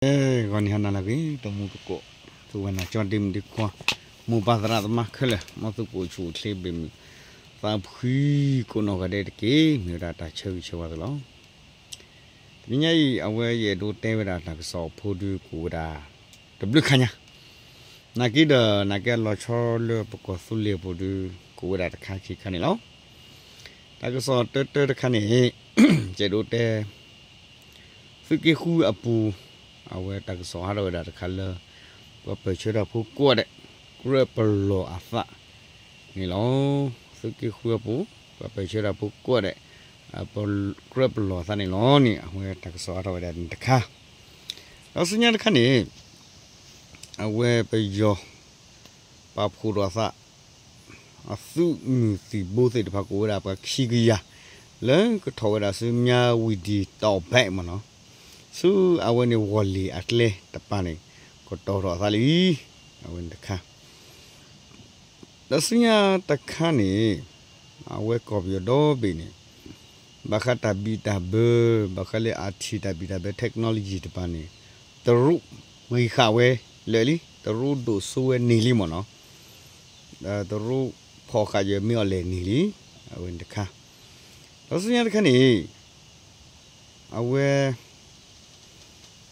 အဲ, ဂီၤနံၤဟါနၤလၢအဂ့ၤ တမူတကိး သုဝဲနၤကၠီဒ့မုၣ်ဒ့ခွါ မိၢ်ပၢ်သရၣ်သမါခဲလၢာ် မ်သုကအိၣ်ဆူၣ်အိၣ်ချ့ဘၣ်မုာ် သးဖှံကိးနီၢ်ဂၤဒဲးတက့ၢ် မ့ၢ်ဝဲဒၣ်တၢ်ဆၢဂ့ၤဆၢဝါသုလီၤ. တနံၤညါအံၤ အဝဲယအဲၣ်ဒိးတဲဝဲဒၣ်တၢ်ကစီၣ်အဖိဒုး ကအိၣ်ဝဲဒၣ် တဘျုးခါညါ နာ်က့ဒီး နာ်က့အလီၤဆီလၢပကီၢ်သူလ့ၤအပူၤဒုး ကအိၣ်ဝဲဒၣ်တခါခံခါန့ၣ်လီၤ. တၢ်ကစီၣ်တၢတၢတခါန့ၣ် ယအဲၣ်ဒိးတဲ သုးက့ဃုအပူၤ အဝဲတၢ်ကစီၣ်ဟးထီၣ်ဝဲဒၣ်တခါလၢ ပှၤပၢၢ်ဆၢတၢ်ဖိကိးဂၤဒဲး ကြၢးပလီၢ်အသးန့ၣ်လီၤ. သုးက့ဃုအပူၤ ပှၤပၢၢ်ဆၢတၢ်ဖိကိးဂၤဒဲး ကြၢးပလီၢ်အသးန့ၣ်လီၤန့ၣ် အဝဲတၢ်ကစီၣ်ဟးထီၣ်ဝဲဒၣ်န့ၣ်တခါ ဒီးဆူညါတခါန့ၣ် အဝဲပယီၤ ပာ်ဖှိၣ်ထီၣ်အသး အသုးမုၢ်သံၣ်ဘိသ့ၣ်တဖၣ်ကအိၣ်ဝဲဒၣ်ပှၤခံကယၤ လၢကထီၣ်ဝဲဒၣ်ဆူ မြဝတီ တောင်ပိုင်း မ့ၢ်နီၤ, ဆူအဝဲန့ၣ် ဝီၢ်လ့ၣ်အကျဲတပၤန့ၣ် ကတီၤထီၣ်အသးလံ, အဝဲန့ၣ်တခါ ဒီးဆူညါတခါန့ၣ် အဝဲကီၢ်ပယီၤဒီဘ့ၣ်န့ၣ် ဘၣ်ဃးတၢ်ဘံၣ်တၢ်ဘၢ ဘၣ်ဃးလၢ IT တၢ်ဘံၣ်တၢ်ဘၢ technology တပၤန့ၣ် တရူးပှ့ၤဃာ်ဝဲလၢာ်လံ, တရူးဒိၣ်စိဝဲန့ၢ်လံမ့ၢ်နီၤ, တရူးဖီၣ်ဃာ်ယမ့ၢ်အီၤလဲၣ်န့ၢ်လံ, အဝဲန့ၣ်တခါ ဒီးဆူညါတခါန့ၣ် အဝဲ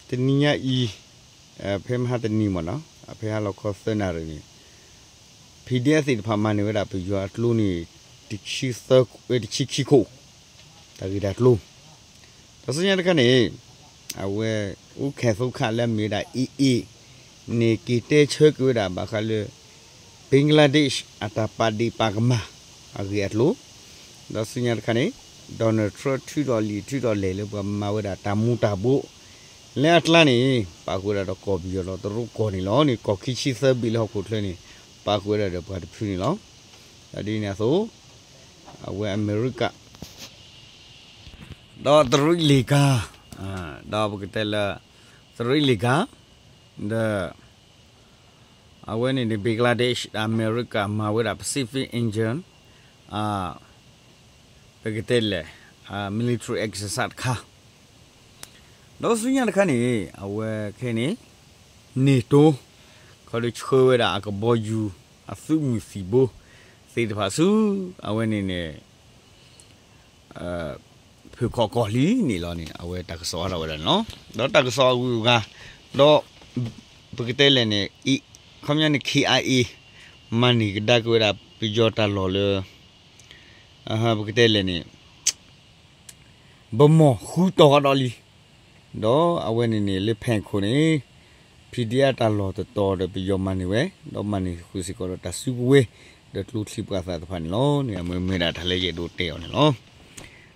တနံၤညါအံၤ ဖဲမဟါတနံၤမ့ၢ်နီၤ ဖဲဟါလီၤခီသၢနၣ်ရံၣ်န့ၣ် PDF သ့ၣ်တဖၣ်မၤန့ၢ်ဝဲဒၣ်ပယီၤအကျိန့ၣ် တဆံခံခိၣ်, တၢ်ဂ့ၢ်တၢ်ကျိၤ ဒီးဆူညါတခါန့ၣ် အဝဲ အူခဲၣ်သိခၣ်လၢအမ့ၢ်ဝဲဒၣ် AA န့ၣ် က့ၤတဲဆၢက့ၤဝဲဒၣ်ဘၣ်ဃးလၢ Bangladesh အတၢ်ပာ်ဒ့ၣ်ပာ်ကမၣ်အဂ့ၢ်အကျိၤ, ဒီးဆူညါတခါန့ၣ် Donald Trump ထုးထီၣ်လံာ်ထုးထီၣ်လဲၢ်လၢပှၤမၤဝဲဒၣ်တၢ်မူၤတၢ်ဘှီး လၢအကျါန့ၣ် ပာ်ဃုာ်ဝဲဒၣ်ဒီးကီၢ်ပယီၤဒီးတရူးကီၢ်န့ၣ်လီၤန့ၣ် ကီၢ်ခံဆံသၢဘ့ၣ်လၢဟီၣ်ခိၣ်ချၢန့ၣ် ပာ်ဃုာ်ဝဲဒၣ်ဒီးပှၤတဖုန့ၣ်လီၤ. ဒ်န့ၣ်အသိး အဝဲအမဲရကၤ ဒီးသရံးလ့ၣ်ကၤ, ဒီးပကတဲလၢ သရံးလ့ၣ်ကၤ ဒီး အဝဲန့ၣ်န့ၣ် Bangladesh ဒီးအမဲရကၤမၤဝဲဒၣ် Pacific Island ပကတဲလဲၣ် military exercise တခါ, ဒီးဆူညါတခါန့ၣ် အဝဲခဲန့ၣ် NATO ခီဒီးဆှၢဝဲဒၣ်အကဘီယူၤ အသုးမုၢ်သံၣ်ဘိသ့ၣ်တဖၣ်ဆူ အဝဲန့ၣ်န့ၣ် ဖုၣ်ခီၣ်ကီၢ်လံန့ၣ်လီၤန့ၣ် အဝဲတၢ်ကစီၣ်ဟးထီၣ်ဝဲဒၣ်န့ၣ်လီၤ. ဒီးတၢ်ကစီၣ်အဂုၤအဂၤ ဒီး ပကတဲလဲၣ်န့ၣ် ခီပညီန့ၣ် KIA မၤန့ၢ်ကဒါက့ၤဝဲဒၣ်ပယီၤတၢ်လီၢ်လၢ ပကတဲလဲၣ်န့ၣ် ဗန်းမော် ဃုတီၤကဒီးလံ, ဒီးအဝဲန့ၣ်န့ၣ် လၢ ဖဲခိၣ်န့ၣ် PDF တၢ်လီၢ်တတီၤဒီးပယီၤမၤန့ၢ်ဝဲ ဒီးမၤန့ၢ်ဃုာ်စ့ၢ်ကီးဒီးတၢ်စုကဝဲၤ ဒီးကျိချံပှာ်သၣ်တဖၣ်န့ၣ်လီၤန့ၣ် အမ့ၢ်မ့ၢ်ဒၣ်တၢ်လၢယအဲၣ်ဒိးတဲအီၤန့ၣ်လီၤ.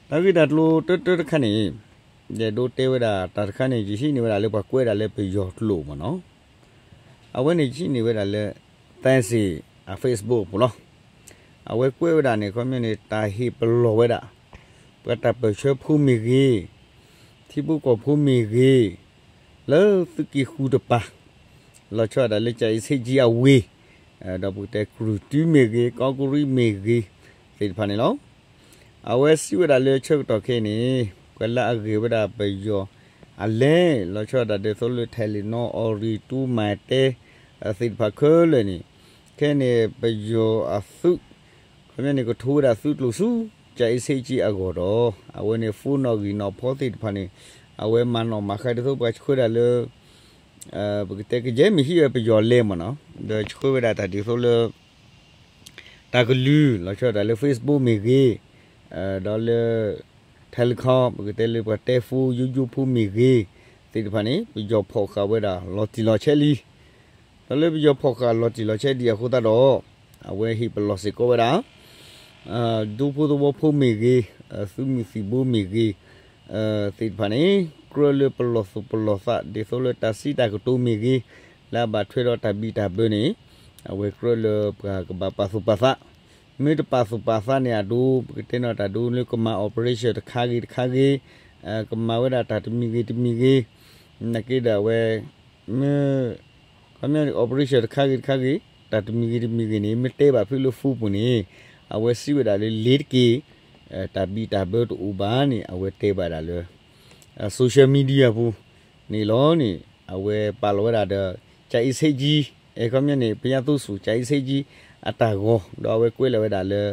တၢ်ဂ့ၢ်တၢ်ကျိၤတၢတၢတခါန့ၣ် ယအဲၣ်ဒိးတဲဝဲဒၣ်တၢ်တခါန့ၣ် ယဟံးန့ၢ်ဝဲဒၣ်လၢပှၤကွဲးဒၣ်လၢပယီၤကျိာ်မ့ၢ်နီၤ အဝဲန့ၣ်ယဟံးန့ၢ်ဝဲဒၣ်လၢ Thai Sing အ Facebook အပူၤလီၤ. အဝဲကွဲးဝဲဒၣ်န့ၣ် ခီပညီန့ၣ် တၢ်ဟ့ၣ်ပလီၢ်ဝဲဒၣ် ပှၤတၢ်ပၢၢ်ဆၢဖိမ့ၢ်ဂ့ၤ, ထံဖိကီၢ်ဖိမ့ၢ်ဂ့ၤ, လၢသုးက့ဃုတပၤ, လီၤဆီဒၣ်တၢ်လၢ ကၠၤအ့ဆ့ကၠံအဝ့ၢ်, ဒီးပကတဲကြူၢ်တုမ့ၢ်ဂ့ၤ, ကီကရံမ့ၢ်ဂ့ၤ, သ့ၣ်တဖၣ်န့ၣ်လီၤ. အဝဲစံးဝဲဒၣ်လၢဆၢကတီၢ်ခဲအံၤန့ၣ် ပှၤလၢအဂဲၤဝဲဒၣ်ပယီၤအလဲၢ် လီၤဆီဒၣ်တၢ်ဒ်သိးလၢ Telenor, Ooredoo, Mytel သ့ၣ်တဖၣ်ခဲလၢာ်န့ၣ် ခဲန့ၣ် ပယီၤအသုး ခီပညီန့ၣ် ကထိဝဲဒၣ်သုးကျိာ်ဆူ ကၠၤအ့ဆ့ကၠံအဂီၢ်ဒီး အဝဲန့ၣ် phone နီၣ်ဂံၢ်နီၣ်ဖီသ့ၣ်တဖၣ်န့ၣ် အဝဲမၤနီၣ်မၤဃါဒ်သိးပှၤဆှၢဒၣ်လၢ ပကတဲကယဲၢ်မ့ၢ်ဟံးဝဲပယီၤလဲၢ်မ့ၢ်နီၤ ဒီးဆှၢဝဲဒၣ်တၢ်ဒ်သိးလၢ တၢ်ကလုၢ် လီၤဆီဒၣ်တၢ်လၢ Facebook မ့ၢ်ဂ့ၤ, ဒီးလၢ Telecom ပကတဲလၢပှၤတဲ phone ယိယိဖိမ့ၢ်ဂ့ၤ သ့ၣ်တဖၣ်န့ၣ် ပယီၤဖီၣ်ဃာ်ဝဲဒၣ်လီၤတံၢ်လီၤဆဲးလံ. ဒီးလၢပယီၤဖီၣ်ဃာ်လီၤတံၢ်လီၤဆဲးဒံးအဃိသတးဒီး အဝဲဟ့ၣ်ပလီၢ်စ့ၢ်ကီးဝဲဒၣ် ဒူဖိသဝီဖိမ့ၢ်ဂ့ၤ, သုးမုၢ်သံၣ်ဘိမ့ၢ်ဂ့ၤ, သ့ၣ်တဖၣ်န့ၣ် ကြၢးလၢပလီၢ်သူၣ်ပလီၢ်သး ဒ်သိးလၢတၢ်စံးတၢ်ကတိၤမ့ၢ်ဂ့ၤ, လၢအဘၣ်ထွဲဒီးတၢ်ဘံၣ်တၢ်ဘၢန့ၣ် အဝဲကြၢးလၢပှၤကဘၣ်ပာ်သူၣ်ပာ်သး, မ့ၢ်တပာ်သူၣ်ပာ်သးန့ၣ်အဒိ ပကတဲနီၣ်တၢ်ဒိလၢကမၤ operation တခါဂ့ၤတခါဂ့ၤ, ကမၤဝဲဒၣ်တၢ်တမံၤဂ့ၤတမံၤဂ့ၤ, နာ်က့ဒီးအဝဲ မ့ၢ် ခီပညီန့ၣ် operation တခါဂ့ၤတခါဂ့ၤ, တၢ်တမံၤဂ့ၤတမံၤဂ့ၤန့ၣ် မ့ၢ်တဲဘၣ်ဖုလၢ phone ပူၤန့ၣ် အဝဲစံးဝဲဒၣ်လၢ လ့ၤတက့ၢ်, တၢ်ဘံၣ်တၢ်ဘၢတအိၣ်ဘၣ်န့ၣ် အဝဲတဲဘၣ်ဒၣ်လၢ social media ပူၤန့ၣ်လီၤန့ၣ် အဝဲပာ်လီၤဝဲဒၣ်ဒီး ကၠၤအ့ဆ့ကၠံ, အခီပညီန့ၣ် ပယါသူစူၤ ကၠၤအ့ဆ့ကၠံ အတၢ်ဂီၤ ဒီးအဝဲကွဲးလီၤဝဲဒၣ်လၢ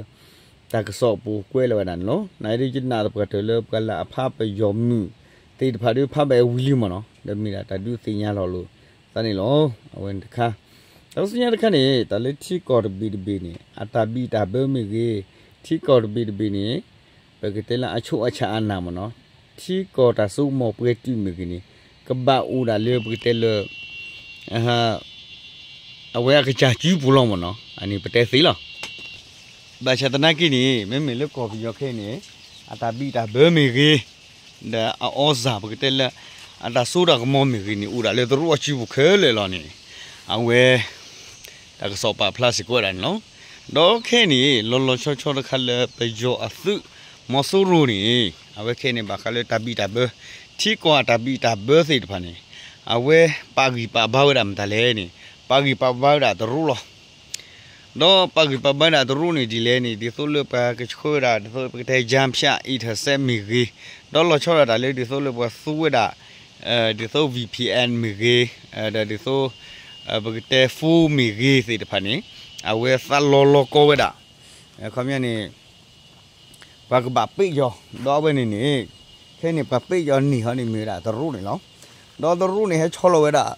တၢ်ကစီၣ်အပူၤကွဲးလီၤဝဲဒၣ်န့ၣ်လီၤ. နဒုးယနာ်သပှၢ်တၢၢ်လၢပှၤလၢအဖးပယီၤမုၢ်သ့ၣ်တဖၣ်ဒီး ဖးဘၣ်အဝံၤလံမ့ၢ်နီၤ, ဒီးမ့ၢ်ဒၣ်တၢ်ဒုးသ့ၣ်ညါလီၤလိာ်သးန့ၣ်လီၤ. အဝဲန့ၣ်တခါ, ဒီးဆူညါတခါန့ၣ် တၢ်လၢထံကီၢ်တဘ့ၣ်တဘ့ၣ်န့ၣ် အတၢ်ဘံၣ်တၢ်ဘၢမ့ၢ်ဂ့ၤ, ထံကီၢ်တဘ့ၣ်တဘ့ၣ်န့ၣ် ပကတဲလၢအဆိးအဆၢအနၢ်မ့ၢ်နီၤ, ထံကီၢ်တၢ်စိကမီၤပှဲၤတုာ်မ့ၢ်ဂ့ၤန့ၣ် ကဘၣ်အိၣ်ဒၣ်လၢပကတဲလၢ အဝဲအကစၢ်စုပူၤလီၤမ့ၢ်နီၤ, အန့ၣ်ပတဲသ့လီၤ. ဘၣ်ဆၣ်သနာ်က့န့ၣ် မ့မ့ၢ်လၢကီၢ်ပယီၤခဲအံၤန့ၣ် အတၢ်ဘံၣ်တၢ်ဘၢမ့ၢ်ဂ့ၤ, ဒီးအအီစၢ်ပကတဲလၢ အတၢ်စိတၢ်ကမီၤမ့ၢ်ဂ့ၤန့ၣ် အိၣ်ဒၣ်လၢတရူးအစုပူၤခဲလၢာ်လီၤန့ၣ် အဝဲ တၢ်ကစီၣ်ပာ်ဖျါစ့ၢ်ကီးဝဲဒၣ်န့ၣ်လီၤ. ဒီးခဲအံၤန့ၣ် လီၤလီၤဆီဆီတခါလၢပယီၤအသုး မီၤစိရိၤန့ၣ် အဝဲခဲအံၤန့ၣ် ဘၣ်ဃးလၢတၢ်ဘံၣ်တၢ်ဘၢ ထံကီၢ်အတၢ်ဘံၣ်တၢ်ဘၢသ့ၣ်တဖၣ်န့ၣ် အဝဲပာ်ဂံၢ်ပာ်ဘါဝဲဒၣ်မတၤလဲၣ်န့ၣ် ပာ်ဂံၢ်ပာ်ဘါဝဲဒၣ်တရူးလီၤ. ဒီးပာ်ဂံၢ်ပာ်ဘါဝဲဒၣ်တရူးန့ၣ်ဒ်လဲၣ်န့ၣ် ဒ်သိးလၢပှၤကဆှၢဝဲဒၣ် ဒ်သိးပကတဲ jamshare intercept မ့ၢ်ဂ့ၤ, ဒီးလီၤဆီဒၣ်တၢ်လၢဒ်သိးလၢပှၤသူဝဲဒၣ် ဒ်သိး V P N မ့ၢ်ဂ့ၤ, ဒီးဒ်သိး ပကတဲ phone မ့ၢ်ဂ့ၤသ့ၣ်တဖၣ်န့ၣ် အဝဲသးလီၤလီၤကီဝဲဒၣ် ခီပညီန့ၣ် ပှၤကဘၣ်ပ့းယီၤ ဒီးအဝဲန့ၣ်န့ၣ် ခဲအံၤန့ၣ် ပှၤပ့းယီၤန့ၢ်ဟီန့ၣ်မ့ၢ်ဝဲဒၣ်တရူးန့ၣ်လီၤ. ဒီးတရူးန့ၣ် ဟဲဆီလီၤဝဲဒၣ်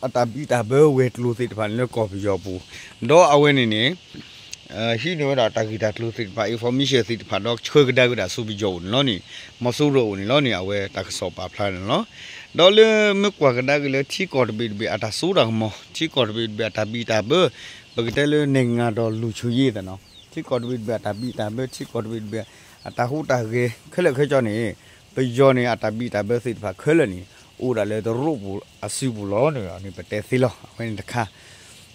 အတၢ်ဘံၣ်တၢ်ဘၢဝဲၤကျိၤသ့ၣ်တဖၣ်န့ၣ်လၢကီၢ်ပယီၤပူၤ, ဒီးအဝဲန့ၣ်န့ၣ် ဟံးန့ၢ်ဝဲဒၣ်တၢ်ဂ့ၢ်တၢ်ကျိၤသ့ၣ်တဖၣ် information သ့ၣ်တဖၣ် ဒီးဆှၢကဒါက့ၤဝဲဒၣ်ဆူပယီၤအိၣ်န့ၣ်လီၤန့ၣ်, မီၤစိရိၤအိၣ်န့ၣ်လီၤန့ၣ် အဝဲတၢ်ကစီၣ်ပာ်ဖျါန့ၣ်လီၤ. ဒီးလၢမ့ၢ်ကွၢ်ကဒါက့ၤလၢထံကီၢ်တဘ့ၣ်တဘ့ၣ်အတၢ်စိတၢ်ကမီၤ ထံကီၢ်တဘ့ၣ်တဘ့ၣ်အတၢ်ဘံၣ်တၢ်ဘၢ ပကတဲလၢ နိုင်ငံတော် လုံခြုံရေး သ့ၣ်နီၤ, ထံကီၢ်တဘ့ၣ်တဘ့ၣ်အတၢ်ဘံၣ်တၢ်ဘၢ ထံကီၢ်တဘ့ၣ်တဘ့ၣ် အတၢ်ဟူးတၢ်ဂဲၤ ခဲလၢာ်ခဲဆ့န့ၣ် ပယီၤန့ၣ် အတၢ်ဘံၣ်တၢ်ဘၢသ့ၣ်တဖၣ်ခဲလၢာ်န့ၣ် အိၣ်ဒၣ်လၢတရူးပူၤအစုပူၤလီၤန့ၣ် ပတဲသ့လီၤ. အဝဲန့ၣ်တခါ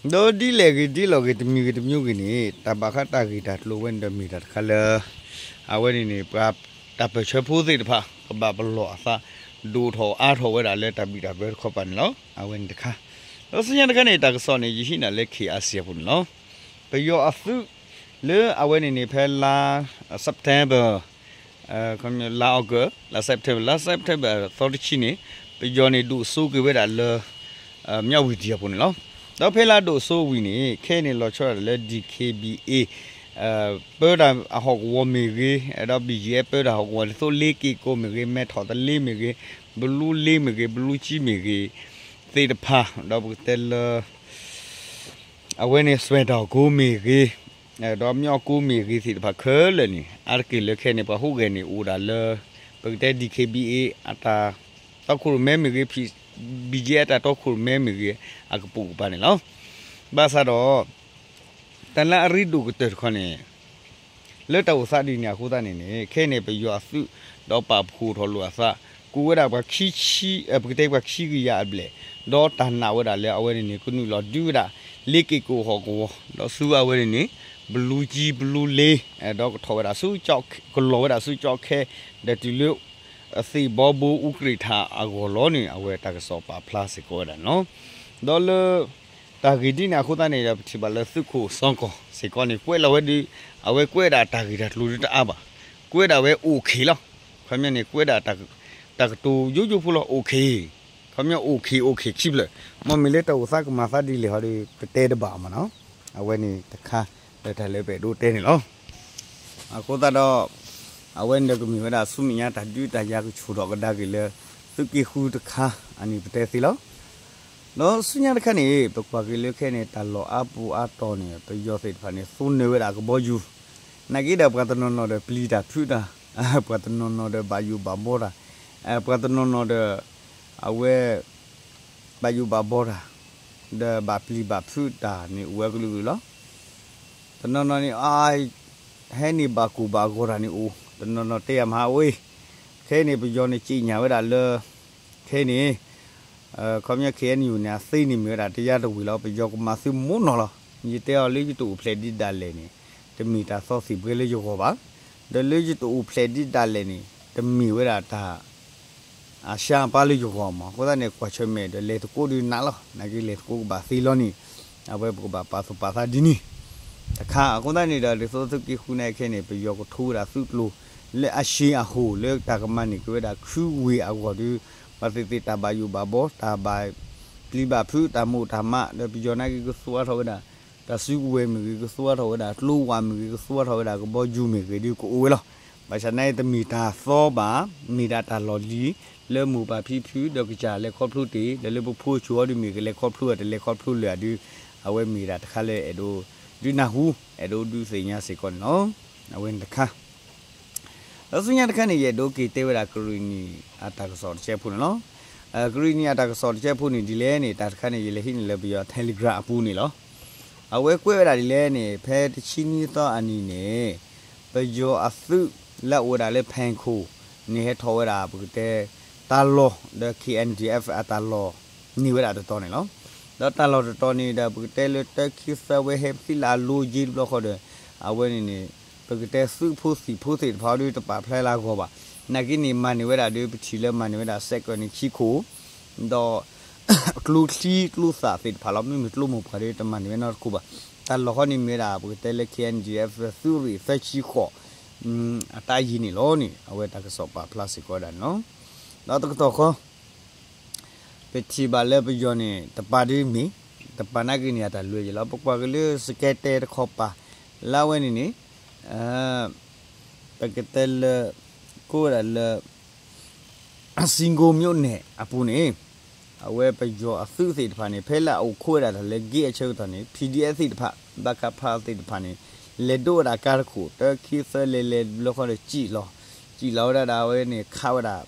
ဒီးဒ်လဲၣ်ဂ့ၤဒ်လဲၣ်ဂ့ၤ တမံၤဂ့ၤတမံၤဂ့ၤန့ၣ် တၢ်ဘၣ်ဃးတၢ်ဂ့ၢ်တၢ်ကျိၤဝဲန့ၣ်ဒီးမ့ၢ်တၢ်တခါလၢ အဝဲန့ၣ်န့ၣ် ပှၤတၢ်ပၢၢ်ဆၢဖိသ့ၣ်တဖၣ် ကဘၣ်ပလီၢ်အသး ဒိၣ်ထီၣ်အါထီၣ်ဝဲဒၣ်လၢတၢ်ဘံၣ်တၢ်ဘၢတခီပၤန့ၣ်လီၤ. အဝဲန့ၣ်တခါ ဒီးဆူညါတခါန့ၣ် တၢ်ကစီၣ်န့ၣ် ယဟံးန့ၢ်လၢ K R C အပူၤန့ၣ်လီၤ. ပယီၤအသုး လၢအဝဲန့ၣ်န့ၣ် ဖဲလါ September လါ August လါ September လါ September သီတဆံန့ၣ် ပယီၤန့ၣ်ဒိၣ်စိက့ၤဝဲဒၣ်လၢ မြဝတီ အပူၤန့ၣ်လီၤ. ဒီးဖဲလါဒိၣ်စိဝံၤန့ၣ် ခဲအံၤန့ၣ်လီၤဆီဒၣ်တၢ်လၢ D K B A ပၢတၢ်အဟီၣ်ကဝီၤမ့ၢ်ဂ့ၤ, ဒီး B G F ပၢတၢ်ဟီၣ်ကဝီၤ ဒ်သိး လေးက့ၣ်ကိၣ် မ့ၢ်ဂ့ၤ, မဲထီၣ်သလေး မ့ၢ်ဂ့ၤ, ဘလူးလေး မ့ၢ်ဂ့ၤ, ဘလူးကၠံ မ့ၢ်ဂ့ၤ သ့ၣ်တဖၣ် ဒီးပကတဲလၢ အဝဲန့ၣ် စွဲၣ်တီၣ်ကိ မ့ၢ်ဂ့ၤ, ဒီး မျီၣ်ကိ မ့ၢ်ဂ့ၤသ့ၣ်တဖၣ်ခဲလၢာ်န့ၣ် အါတက့ၢ်လၢခဲအံၤန့ၣ် ပှၤဟူးဂဲၤန့ၣ်အိၣ်ဒၣ်လၢ ပကတဲ D K B A အတၢ်တီခိၣ်ရိၣ်မဲမ့ၢ်ဂ့ၤ, B G F အတၢ်တီခိၣ်ရိၣ်မဲမ့ၢ်ဂ့ၤ အကပိာ်ကပၤန့ၣ်လီၤ. ဘၣ်ဆၣ်ဒီး တၢ်လၢအရ့ဒိၣ်ကတၢၢ်တခီန့ၣ် လၢတၢ်အိၣ်သးဒ်န့ၣ်အဃိသတးန့ၣ်န့ၣ် ခဲအံၤန့ၣ် ပယီၤအသုး ဒီးပာ်ဖှိၣ်ထီၣ်လိာ်အသး ကိးဝဲဒၣ်ပှၤခံဆံ, ပကတဲပှၤခံကယၤအဘျဲၣ်, ဒီးတၢ်နာ်ဝဲဒၣ်လၢအဝဲန့ၣ်န့ၣ် ကနုာ်လီၤဒုးဝဲဒၣ် လေးက့ၣ်ကိၣ်ဟီၣ်ကဝီၤ ဒီးဆူအဝဲန့ၣ်န့ၣ် ဘလူးကၠံ ဘလူးလေး, ဒီးကထီၣ်ဝဲဒၣ်ဆူ ကလီၤဝဲဒၣ်ဆူကၠီခဲ ဒီးတုၤလၢ သ့ၣ်ဘီဘိအူကြ့ၣ်ထၣ်အဂီၢ်လီၤန့ၣ် အဝဲတၢ်ကစီၣ်ပာ်ဖျါစ့ၢ်ကီးဝဲဒၣ်န့ၣ်လီၤ. ဒီးလၢ တၢ်ဂ့ၢ်ဒ်န့ၣ်အဃိသတးန့ၣ်ဒီး ပထံၣ်ဘၣ်လၢသုးခိၣ်စီၤကီၢ်စ့ၢ်ကီးန့ၣ် ကွဲးလီၤဝဲဒၣ် အဝဲကွဲးဒၣ်တၢ်ဂ့ၢ်တၢ်ကျိၤဒ်တအါဘၣ်, ကွဲးဒၣ်ဝဲ okay လီၤ. ခီပညီန့ၣ် ကွဲးဒၣ် တၢ်ကတိၤယိယိဖိလီၤ okay, ခီပညီ okay okay ခံဖျၢၣ်, မ့မ့ၢ်လၢတၢ်အိၣ်သးကမၤသးဒ်လဲၣ်ဟီဒီး ပတဲတဘၣ်မ့ၢ်နီၤ. အဝဲန့ၣ်တခါ လၢတၢ်လၢပအဲၣ်ဒိးတဲန့ၣ်လီၤ. အဃိသတးဒီး အဝဲန့ၣ်ဒီးကမ့ၢ်ဝဲဒၣ်ဆူမဲာ်ညါတၢ်ဒုးတၢ်ယၤကဆူၣ်ထီၣ်ကဒါက့ၤလၢ သုးက့ဃုတခါ အန့ၣ်ပတဲသ့လီၤ. ဒီးဆူညါတခါန့ၣ် ပကွၢ်က့ၤလၢခဲအံၤန့ၣ် တၢ်လီၢ်အါပူၤအါတီၤန့ၣ် ပယီၤသ့ၣ်တဖၣ်န့ၣ် သိနၢၤဝဲဒၣ်ကဘီယူၤ, နာ်က့ဒီးပှၤတနီၤနီၤဒီးပျံၤတၢ်ဖုးတၢ်, ပှၤတနီၤနီၤဒီးဘၣ်ယိၣ်ဘၣ်ဘီတၢ်, ပှၤတနီၤနီၤဒီး အဝဲ ဘၣ်ယိၣ်ဘၣ်ဘီတၢ်, ဒီးဘၣ်ပျံၤဘၣ်ဖုးတၢ်န့ၣ်အိၣ်ဝဲကလုာ်ကလုာ်လီၤ. တနီၤနီၤန့ၣ် အ ဟဲန့ၣ်ဘၣ်ကိၢ်ဘၣ်ဂီၤတၢ်န့ၣ်အိၣ်, တနီၤနီၤတဲယၤမဟါဝဲ, ခဲအံၤန့ၣ် ပယီၤန့ၣ် ကြေညာ ဝဲဒၣ်လၢ ခဲအံၤန့ၣ် ခီပညီ K N U န့ၣ် အသ့န့ၣ်မ့ၢ်ဝဲဒၣ်တယါတဝ့ၢ်လီၤ, ပယီၤကမၤသုးမိၢ်နီၢ်လီၤ. ယတဲအီၤလၢယတအိၣ်ဖျဲၣ်ဒံးဒၣ်လဲာ်န့ၣ် တမ့ၢ်တၢ်သီသံၣ်ဘှဲလၢယဂီၢ်ဘၣ်. ဒီးလၢယတအိၣ်ဖျဲၣ်ဒံးဒၣ်လဲာ်န့ၣ် တမ့ၢ်ဝဲဒၣ်တၢ် အရှမ်းအပါလၢယဂီၢ်မး, အဃိသတးန့ၣ် ကွၢ်ဆၢၣ်မဲာ်ဒီးလဲၤသကိးဒုးနးလီၤ, နာ်က့လဲၤသကိးကဘၣ်သ့လီၤန့ၣ်, အဝဲပကဘၣ်ပာ်သူၣ်ပာ်သးဒ်န့ၣ် တခါ. အဃိသတးန့ၣ်ဒီး ဒ်သိးသုးက့ဃုန့ၣ်ခဲအံၤန့ၣ် ပယီၤကထိဝဲဒၣ်သုးကျိၤ လၢအရှံအဟိၣ် လၢတၢ်ကမၤန့ၢ်က့ၤဝဲဒၣ်ခုဝ့ၢ်အဂီၢ်ဒီး ဘၣ်သ့ၣ်သ့ၣ်တၢ်ဘၣ်ယိၣ်ဘၣ်ဘီ တၢ်ဘၣ်ပျံၤဘၣ်ဖုး တၢ်မိၣ်တၢ်မး ဒီးပယီၤနာ်က့ကသူအါထီၣ်ဝဲဒၣ် တၢ်စုကဝဲၤမ့ၢ်ဂ့ၤ ကသူအါထီၣ်ဝဲဒၣ် ကျိဝာ်မ့ၢ်ဂ့ၤ ကသူအါထီၣ်ဝဲဒၣ် ကဘီယူၤမ့ၢ်ဂ့ၤဒုးကအိၣ်ဝဲလီၤ. ဘၣ်ဆၣ်နာ်က့တမ့ၢ်တၢ်သီဘၣ် မ့ၢ်ဒၣ်တၢ်လီၢ်လံၤ လၢမိၢ်ပၢ်ဖံဖု ဒီးကစၢ်လဲၤခီဖျိတ့ၢ် ဒီးလၢပဖိဆူၣ်အီၤဒုးမ့ၢ်ဂ့ၤ လဲၤခီဖျိတလဲၤခီဖျိလၢာ်ဒုး အဝဲမ့ၢ်ဒၣ်တခါလၢအဲၣ်ဒိးဒုးနၢ်ဟူ အဲၣ်ဒိးဒုးသ့ၣ်ညါစ့ၢ်ကီးန့ၣ်လီၤ. အဝဲန့ၣ်တခါ ဒီးဆူညါတခါန့ၣ် ယအဲၣ်ဒိးက့ၤတဲဝဲဒၣ်ကရံၣ်နံၣ်အတၢ်ကစီၣ်တစဲးဖိန့ၣ်လီၤ. ကရံၣ်နံၣ်အတၢ်ကစီၣ်တစဲးဖိန့ၣ် ဒ်လဲၣ်န့ၣ် တၢ်တခါန့ၣ် ယလဲၤဟံးန့ၢ်လၢပယီၤ Telegram အပူၤန့ၣ်လီၤ. အဝဲကွဲးဝဲဒၣ်ဒ်လဲၣ်န့ၣ် ဖဲတဆံနွံသီအနံၤန့ၣ် ပယီၤအသုးလၢအအိၣ်ဝဲဒၣ်လၢ ဖဲခိၣ် န့ၣ်ဟဲထီၣ်ဝဲဒၣ် ပကတဲ တၢ်လီၢ်ဒီး K N D F အတၢ်လီၢ်န့ၢ်ဝဲဒၣ်တတီၤန့ၣ်လီၤ. ဒီးတၢ်လီၢ်တတီၤန့ၣ်ဒီး ပကတဲလၢတၢခံသၢဝဲဟဲသံလၢအလိၤက့တဘျီဃီဒီး အဝဲန့ၣ်န့ၣ် ပကတဲသုးဖိသံၣ်ဖိသ့ၣ်တဖၣ်အံၤဒုးတပာ်ဖျါလၢအဂီၢ်ဘၣ်. နာ်က့န့ၣ် မၤန့ၢ်ဝဲဒၣ်ဒီး ပထံၣ်လၢမၤန့ၢ်ဝဲဒၣ် စဲးကၢးန့ၣ်ခံခိၣ် ဒီး ကျိချံကျိသၣ်သ့ၣ်တဖၣ်လီၤ. မ့မ့ၢ်ကျိမိၢ်ပှၢ်ဒီး တမၤန့ၢ်ဝဲနီတခိၣ်ဘၣ်. တၢ်လီၢ်ဃီန့ၣ်မ့ၢ်ဝဲဒၣ် ပကတဲလၢ K N D F သုးရ့ၣ်သၢဆံဃိး အတၢ်ယံၤန့ၣ်လီၤန့ၣ် အဝဲတၢ်ကစီၣ်ပာ်ဖျါစ့ၢ်ကီးဝဲဒၣ်န့ၣ်လီၤ. ဒီးတကတီၢ်ဃီ ပထံၣ်ဘၣ်လၢပယီၤန့ၣ် တပာ်ဒ်မ့ၢ် တပာ်နာ်က့န့ၣ် အတၢ်လွဲၢ်ယဲၢ်လီၤ. ပကွၢ်က့ၤလၢ စကဲတဲတခီပၤ လၢအဝဲန့ၣ်န့ၣ် ပကတဲလၢ ကိးဝဲဒၣ်လၢ စံကိမိန့ၣ်အပူၤန့ၣ် အဝဲပယီၤအသုးသ့ၣ်တဖၣ်န့ၣ် ဖဲလၢအအိၣ်ခိးဝဲဒၣ်တၢ်လၢ gate အဆၢကတီၢ်န့ၣ် P D F သ့ၣ်တဖၣ် ဘၣ်ကဖးသ့ၣ်တဖၣ်န့ၣ် လဲၤဒိးဝဲဒၣ်ကါတခိၣ် တၢခံသၢလဲၤလဲၤဘျီဃီဒီး စံၣ်လီၤ စံၣ်လီၤဝဲဒၣ်ဒီး အဝဲန့ၣ်ခးဝဲဒၣ်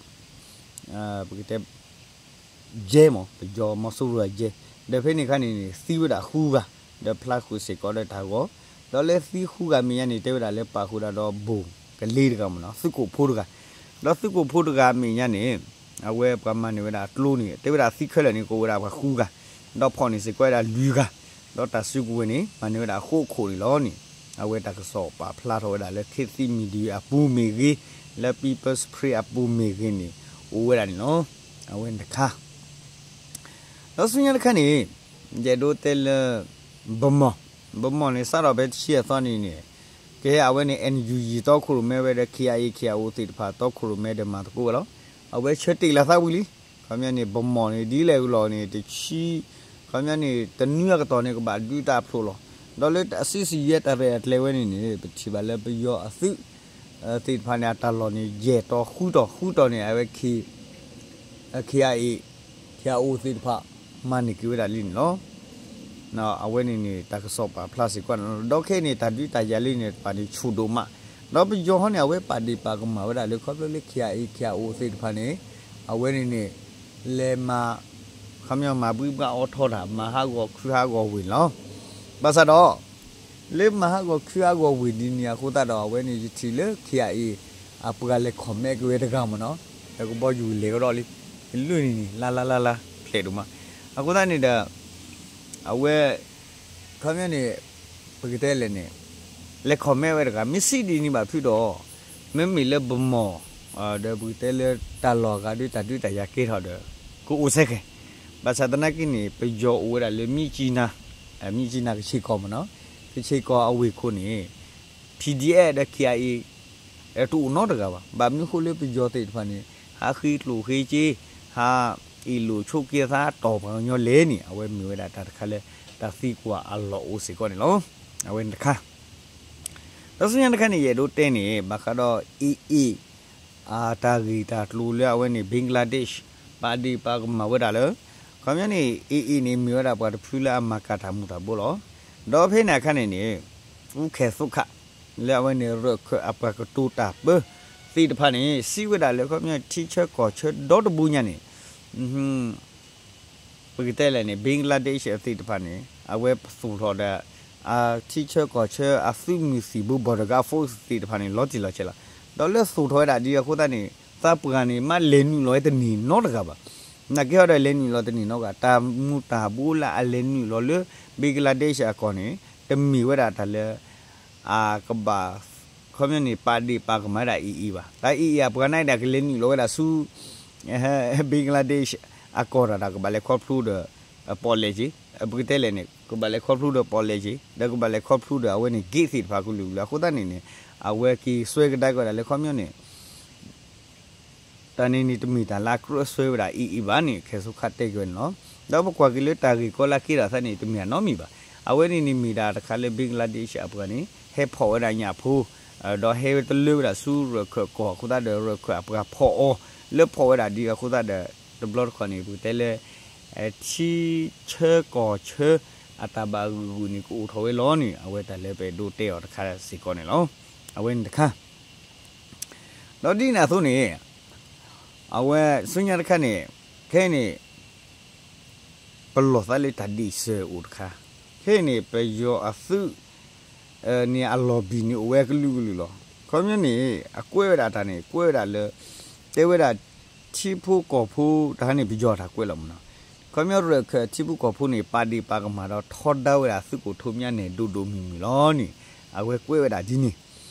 ပကတဲ ယဲမး ပယီၤမီၤစိရိၤအယဲ ဒီးဖဲန့ၣ်အခါန့ၣ်န့ၣ် သံဝဲဒၣ်ဃုဂၤ ဒီးဖျါဃုာ်စ့ၢ်ကီးဒီးတၢ်ဂီၤ ဒီးလၢသံဃုဂၤမဲာ်ညါန့ၣ် တဲဝဲဒၣ်လၢပာ်ဃုာ်ဒၣ်ဒီးဘိၣ်ကလ့တဂၤမ့ၢ်နီၤ သုးခိၣ်ဖိတဂၤ ဒီးသုးခိၣ်ဖိတဂၤမဲာ်ညါန့ၣ် အဝဲပှၤမၤန့ၢ်ဝဲဒၣ်ကျိန့ၣ် တဲဝဲဒၣ်သံခဲလၢာ်န့ၣ် ကအိၣ်ဝဲဒၣ်ပှၤဃုဂၤ ဒီးဖီၣ်န့ၢ်စ့ၢ်ကီးဝဲဒၣ်လွံၢ်ဂၤ ဒီးတၢ်စုကဝဲၤန့ၣ် မၤန့ၢ်ဝဲဒၣ်ဃိးခိၣ်န့ၣ်လီၤန့ၣ် အဝဲတၢ်ကစီၣ်ပာ်ဖျါထီၣ်ဝဲဒၣ်လၢ ခေတ်သစ်မီဒီယာ အပူၤမ့ၢ်ဂ့ၤ လၢ People's Spring အပူၤမ့ၢ်ဂ့ၤန့ၣ် အိၣ်ဝဲဒၣ်န့ၣ်လီၤ. အဝဲန့ၣ်တခါ ဒီးဆူညါတခါန့ၣ် ယအဲၣ်ဒိးတဲလၢ ဗန်းမော် ဗန်းမော်န့ၣ် စးထီၣ်ဖဲတဆံအသီန့ၣ်န့ၣ် ကဟဲအဝဲန့ၣ် N U G တီခိၣ်ရိၣ်မဲဝဲဒီး K I A K I O သ့ၣ်တဖၣ် တီခိၣ်ရိၣ်မဲဒီးမၤသကိးဝဲလီၤ. အဝဲဆၢတ့ၢ်လီၤသးဝံၤလံ ခီပညီန့ၣ် ဗန်းမော်န့ၣ် ဒ်လဲၣ်ဂ့ၤလီၤန့ၣ် တဆံ ခီပညီန့ၣ် တနွံအကတီၢ်န့ၣ် ကဘၣ်ဒုးတၢ်ဖျိးလီၤ. ဒီးလၢအစုစံးယဲတၢ်ရဲၣ်တၢ်ကျဲၤဝဲန့ၣ်န့ၣ် ပထံၣ်ဘၣ်လၢပယီၤအသုး သ့ၣ်တဖၣ်န့ၣ် အတၢ်လီၢ်န့ၣ် ယဲၢ်တီၤဃုတီၤ ဃုတီၤန့ၣ် အဝဲ K K I A K I O သ့ၣ်တဖၣ် မၤန့ၢ်က့ၤဝဲဒၣ်လံန့ၣ်လီၤ. အဝဲန့ၣ်န့ၣ် တၢ်ကစီၣ်ပာ်ဖျါစ့ၢ်ကီးန့ၣ်လီၤ. ဒီးခဲအံၤန့ၣ် တၢ်ဒုးတၢ်ယၤလံန့ၣ် တဖၣ်န့ၣ်ဆူၣ်ဒိၣ်မး ဒီးပယီၤဟီန့ၣ် အဝဲပာ်ဒ့ၣ်ပာ်ကမၣ်ဝဲဒၣ်လၢ ခီဖျိလၢ K I A K I O သ့ၣ်တဖၣ်န့ၣ် အဝဲန့ၣ်န့ၣ် လဲၤမၤ ခီပညီမၤဘှံးဘှါအီထီတၢ် မၤဟးဂီၤခုဟးဂီၤဝ့ၢ်န့ၣ်လီၤ. ဘၣ်ဆၣ်ဒီး လၢမၤဟးဂီၤခုဟးဂီၤဝ့ၢ်ဒ်န့ၣ်အဃိသတးဒီး အဝဲန့ၣ်ယထံၣ်လၢ K I A အပှၤလဲၤ comment က့ၤဝဲတဂၤမ့ၢ်နီၤ, ဒီးကဘီယူၤလဲၤကဒီးလံ, ကလုၢ်န့ၣ်န့ၣ် လါလါလါလါ ဖျဲးဒိၣ်မး. အဃိသတးန့ၣ်ဒီး အဝဲ ခီပညီန့ၣ် ပကတဲလဲၣ်န့ၣ် လဲၤ comment ဝဲတဂၤ မ့ၢ်စံးဒ်န့ၣ်ဘၣ်ဖုဒီး မ့မ့ၢ်လၢဗန်းမော် ဒီးပကတဲလၢတၢ်လီၢ်အဂၤဒုးတၢ်ဒုးတၢ်ယၤကဲထီၣ်ဒီး ကအိၣ်စဲကဲၤ. ဘၣ်ဆၣ်သနာ်က့န့ၣ် ပယီၤအိၣ်ဝဲဒၣ်လၢ မြစ်ကြီးနား, မြစ်ကြီးနား ကချ့ၣ်ကီၢ်မ့ၢ်နီၤ, ကချ့ၣ်ကီၢ်အဝ့ၢ်ခိၣ်န့ၣ် P D F ဒီး K I A တအိၣ်နီတဂၤဘၣ်. ဘၣ်မနုၤဃိလၢပယီၤသ့ၣ်တဖၣ်န့ၣ် ဟးဃ့ကျိၣ်ဃ့စ့ ဟးအ့ၣ်လိာ်ဆိးက့သးတီၢ်ပှၤကညီလဲၣ်န့ၣ် အဝဲမ့ၢ်ဝဲဒၣ်တၢ်တခါလၢ တၢ်သံကွၢ်အလီၢ်အိၣ်စ့ၢ်ကီးန့ၣ်လီၤ. အဝဲန့ၣ်တခါ ဒီးဆူညါတခါန့ၣ် ယအဲၣ်ဒိးတဲန့ၣ် ဘၣ်ဃးဒီး A A အတၢ်ဂ့ၢ်တၢ်ကျိၤလၢအဝဲန့ၣ် Bangladesh ပာ်ဒ့ၣ်ပာ်ကမၣ်ဝဲဒၣ်လၢ ခီပညီန့ၣ် A A န့ၣ် မ့ၢ်ဝဲဒၣ်ပှၤတဖုလၢအမၤကၤတၢ်မူၤတၢ်ဘိလီၤ. ဒီးဖဲန့ၣ်အခါန့ၣ်န့ၣ် အူခဲၣ်သိခး လၢအဝဲန့ၣ် ရၢၢ်ခၢၣ်အပှၤကတိၤတၢ်ပၢသ့ၣ်တဖၣ်န့ၣ် စံးဝဲဒၣ်လၢ ခီပညီထံဆၢကီၢ်ဆၢဒီတဘိညါန့ၣ် ပကတဲလဲၣ်န့ၣ် Bangladesh သ့ၣ်တဖၣ်န့ၣ် အဝဲသူၣ်ထီၣ်ဒီး အထံဆၢကီၢ်ဆၢအသုးမုၢ်သံၣ်ဘိ border guard force သ့ၣ်တဖၣ်န့ၣ် လီၤတံၢ်လီၤဆဲးလီၤ. ဒီးလၢသူၣ်ထီၣ်ဝဲဒၣ်ဒ်အဃိသတးန့ၣ် သးပှၢ်န့ၣ် မ့ၢ်လဲၤနုာ်လီၤဝဲတန့ၢ်နီတဂၤဘၣ်. နာ်က့ဟီဒီးလဲၤနုာ်လီၤတန့ၢ်နီတဂၤ, တၢ်မူၤတၢ်ဘိလၢအလဲၤနုာ်လီၤလၢ Bangladesh အကီၢ်န့ၣ် တမ့ၢ်ဝဲဒၣ်တၢ်လၢ အကဘၣ် ခီပညီန့ၣ် ပာ်ဒ့ၣ်ပာ်ကမၣ်ဝဲဒၣ် A A ဘၣ်. တၢ် A A အပှၤန့ၣ်ဒၣ်ကလဲၤနုာ်လီၤဝဲဒၣ်ဆူ Bangladesh အကီၢ်တၢ်ဒီး ကဘၣ်လဲၤခီဖျိဒီး ပီၣ်လဲၣ်က့ၤ, ပကတဲလဲၣ်န့ၣ် ကဘၣ်လဲၤခီဖျိဒီးပီၣ်လဲၣ်က့ၤ, ဒီးကဘၣ်လဲၤခီဖျိဒီးအဝဲန့ၣ် gate သ့ၣ်တဖၣ်ကလုာ်ကလုာ် အဃိသတးန့ၣ်န့ၣ် အဝဲက့ၤစွဲကဒါက့ၤဝဲဒၣ်လၢ ခီပညီန့ၣ် တၢ်န့ၣ်န့ၣ် တမ့ၢ်တၢ်လၢအကြၢးစွဲဝဲဒၣ်အံၤအံၤဘၣ်န့ၣ် ခဲစိခါတဲက့ၤဝဲန့ၣ်လီၤ. ဒီးပကွၢ်က့ၤလၢတၢ်ဂ့ၢ်ကီလၢက့ၤဒၣ်သးန့ၣ် တမ့ၢ်အနီတမံၤဘၣ်. အဝဲန့ၣ်န့ၣ်မ့ၢ်ဒၣ်တခါလၢ Bangladesh အပှၤန့ၣ် ဟဲဖီၣ်ဝဲဒၣ်ညၣ်ဖိ ဒီးဟဲဝဲတလၢဝဲဒၣ်ဆူရၢၢ်ခၢၣ်ကီၢ်အဃိသတးဒီး ရၢၢ်ခၢၣ်အပှၤဖီၣ်အီၤ လၢဖီၣ်ဝဲဒၣ်ဒ်အဃိသတးဒီး တဘျီတခီၣ်န့ၣ် ပကတဲလၢ ထံဆၢကီၢ်ဆၢ အတၢ်ဘၣ်ဂုာ်ဂုာ်န့ၣ် ကအိၣ်ထီၣ်ဝဲလီၤန့ၣ် အဝဲတၢ်လၢပအဲၣ်ဒိးတဲအီၤတခါစ့ၢ်ကီးန့ၣ်လီၤ. အဝဲန့ၣ်တခါ ဒီးဒ်န့ၣ်အသိးန့ၣ် အဝဲဆူညါတခါန့ၣ် ခဲအံၤန့ၣ် ပလီၢ်သးလၢတၢ်ဒ့ၣ်စၢၤအိၣ်တခါ, ခဲအံၤန့ၣ် ပယီၤအသုး န့ၣ်အလီၢ်ဘံၣ်န့ၣ်အိၣ်ဝဲကလုာ်ကလုာ်လီၤ. ခီပညီန့ၣ် အကွဲးဝဲဒၣ်တၢ်န့ၣ် ကွဲးဝဲဒၣ်လၢ တဲဝဲဒၣ် ထံဖိကီၢ်ဖိ တၢ်ဟးန့ၣ်ပယီၤတၢ်ကွဲးလီၤမ့ၢ်နီၤ. ခီပညီရၢၢ်ခၢၣ်ထံဖိကီၢ်ဖိန့ၣ် ပာ်ဒ့ၣ်ပာ်ကမၣ်ဒီးထီဒါဝဲဒၣ်သုးခိၣ်ထူမၠါနဲၣ်ဒိၣ်ဒိၣ်မုၢ်မုၢ်လီၤန့ၣ် အဝဲကွဲးဝဲဒၣ်ဒ်န့ၣ်,